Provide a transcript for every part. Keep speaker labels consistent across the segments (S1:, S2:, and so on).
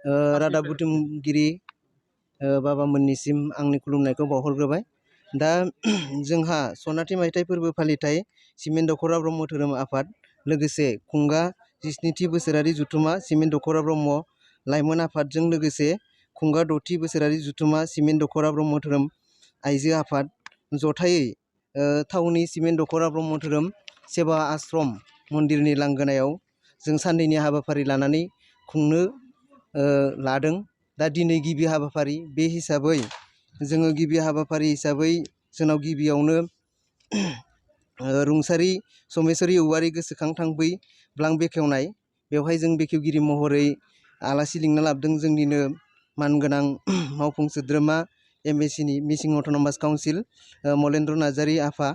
S1: रादाब बुथुमगिरि बाबामोननिसिम आंनि खुलुमनायखौ बावहरग्रोबाय। दा जोंहा सनाथि मायथाइ फोरबो फालिथाय सिमेन दख'रा ब्रह्म धोरोम आफाद लोगोसे खुंगा 17थि बोसोरारि जुथुमा सिमेन दख'रा ब्रह्म लाइमोन आफादजों लोगोसे खुंगा 6थि बोसोरारि जुथुमा सिमेन दख'रा ब्रह्म धोरोम आइजो आफाद जथायै थावनि सिमेन दख'रा ब्रह्म धोरोम सेवा आश्रम मन्दिरनि लांगोनायाव जों साननैनि हाबाफारि लानानै खुंनो लादों। दा दिनै गिबि हाबाफारि बे हिसाबै जोङो गिबि हाबाफारि हिसाबै जोंनाव गिबियावनो रुंसारि समेश्वरी औवारी गोसोखां थांबै ब्लां बेखेवनाय, बेवहाय जों बेखेवगिरि महरै आलासि लिंना लाबोदों जोंनिनो मानगोनां मावफुं सोद्रोमा MACनि मिसिं अट'नमास काउन्सिल मलेन्द्र नार्जारी आफा।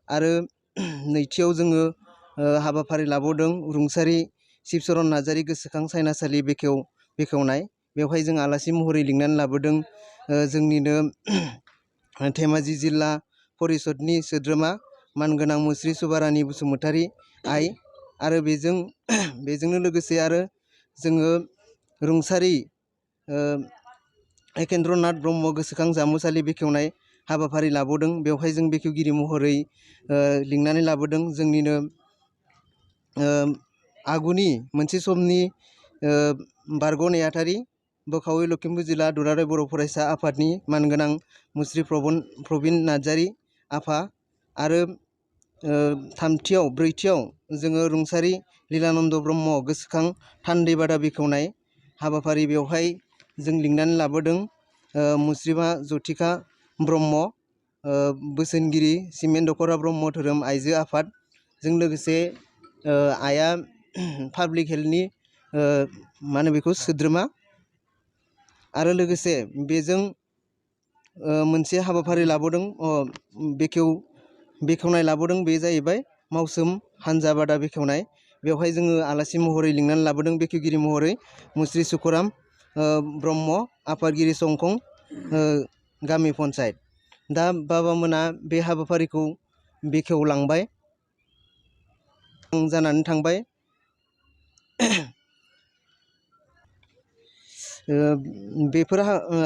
S1: आरो नैथियाव जोङो हाबाफारि लाबावदों रुंसारि शिबचरन नार्जारी गोसोखां सायनासालि बेखेवनाय, बेवहाय जों आलासि महरै लिंनानै लाबोदों जोंनिनो धेमाजि जिल्ला परिषदनि सोद्रोमा मानगोनां मुस्रि सुबारानि बसुमतारी आइ। आरो बेजोंनो लोगोसे आरो जोङो रुंसारि एकेन्द्रनाथ ब्रह्म गोसोखां जामुसालि बेखेवनाय हाबाफारि लाबावदों, बेवहाय जों बेखेवगिरि महरै लिंनानै लाबोदों जोंनिनो आगुनि मोनसे समनि बारग' नेहाथारि बोखावै लखिमपुर जिल्ला दुलाराय बर' फरायसा आफादनि मानगोनां मुस्रि प्रबिन नार्जारी आफा। आरो ब्रैथियाव जोङो रुंसारि लीलानन्द ब्रह्म गोसोखां थान्दै बादा बेखेवनाय हाबाफारि, बेवहाय जों लिंनानै लाबोदों मुस्रिमा जथिका ब्रह्म बोसोनगिरि सिमेन दख'रा ब्रह्म धोरोम आइजो आफादजों लोगोसे आइआ पाब्लिक हेल्थनि सोद्रोमा। आरो लोगोसे बेजों मोनसे हाबाफारि लाबावदों बेखेवनाय लाबावदों, बे जाहैबाय मावसोम हान्जा बादा बेखेवनाय, बेवहाय जोङो आलासि महरै लिंनानै लाबोदों बेखेवगिरि महरै मुस्रि सुखराम ब्रह्म आफादगिरि संखं गामि पन्सायत। दा बाबामोना बे हाबाफारिखौ बेखेवलांबाय जानानै थांबाय। बेफोर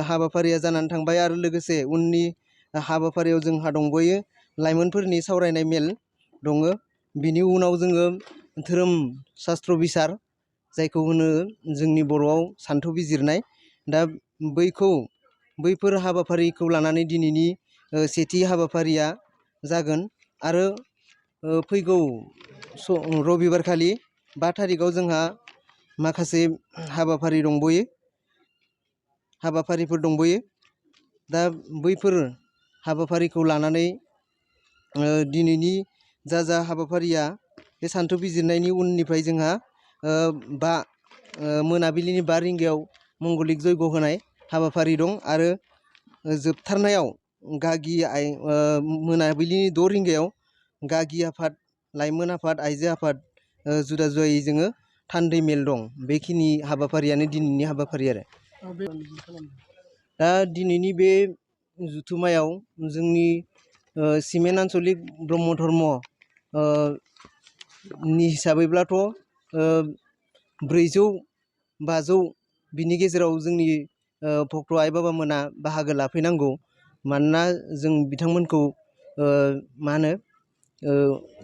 S1: हाबाफारिया जानानै थांबाय। आरो लोगोसे उननि हाबाफारियाव जोंहा दंबावो लाइमोनफोरनि सावरायनाय मेल दङ। बिनि उनाव जोङो धोरोम शास्त्र बिसार, जायखौ होनो जोंनि बर'आव सान्थौ बिजिरनाय। दा बैफोर हाबाफारिखौ लानानै दिनैनि सेथि हाबाफारिया जागोन। आरो फैगौ रबिबारखालि 5 थारिखआव जोंहा माखासे हाबाफारिफोर दंबावो। दा बैफोर हाबाफारिखौ लानानै दिनैनि जा हाबाफारिया बे सान्थौ बिजिरनायनि उननिफ्राय जोंहा मोनाबिलिनि 5 रिंगायाव मंगलिक जयग' होनाय हाबाफारि दं। आरो जोबथारनायाव मोनाबिलिनि 6 रिंगायाव गागि आफाद, लाइमोन आफाद, आइजो आफाद जुदा जुदायै जोङो थान्दै मेल दं। बेखिनि हाबाफारियानो दिनैनि हाबाफारि। आरो दा दिनैनि बे जुथुमायाव जोंनि सिमेन आन्चलिक ब्रह्म धर्म नि हिसाबैब्लाथ' 400-500 बिनि गेजेराव जोंनि भक्त आइ बाबामोना बाहागो लाफैनांगौ। मानोना जों बिथांमोनखौ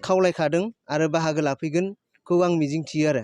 S1: खावलायखादों आरो बाहागो लाफैगोनखौ आं मिजिंथियो। आरो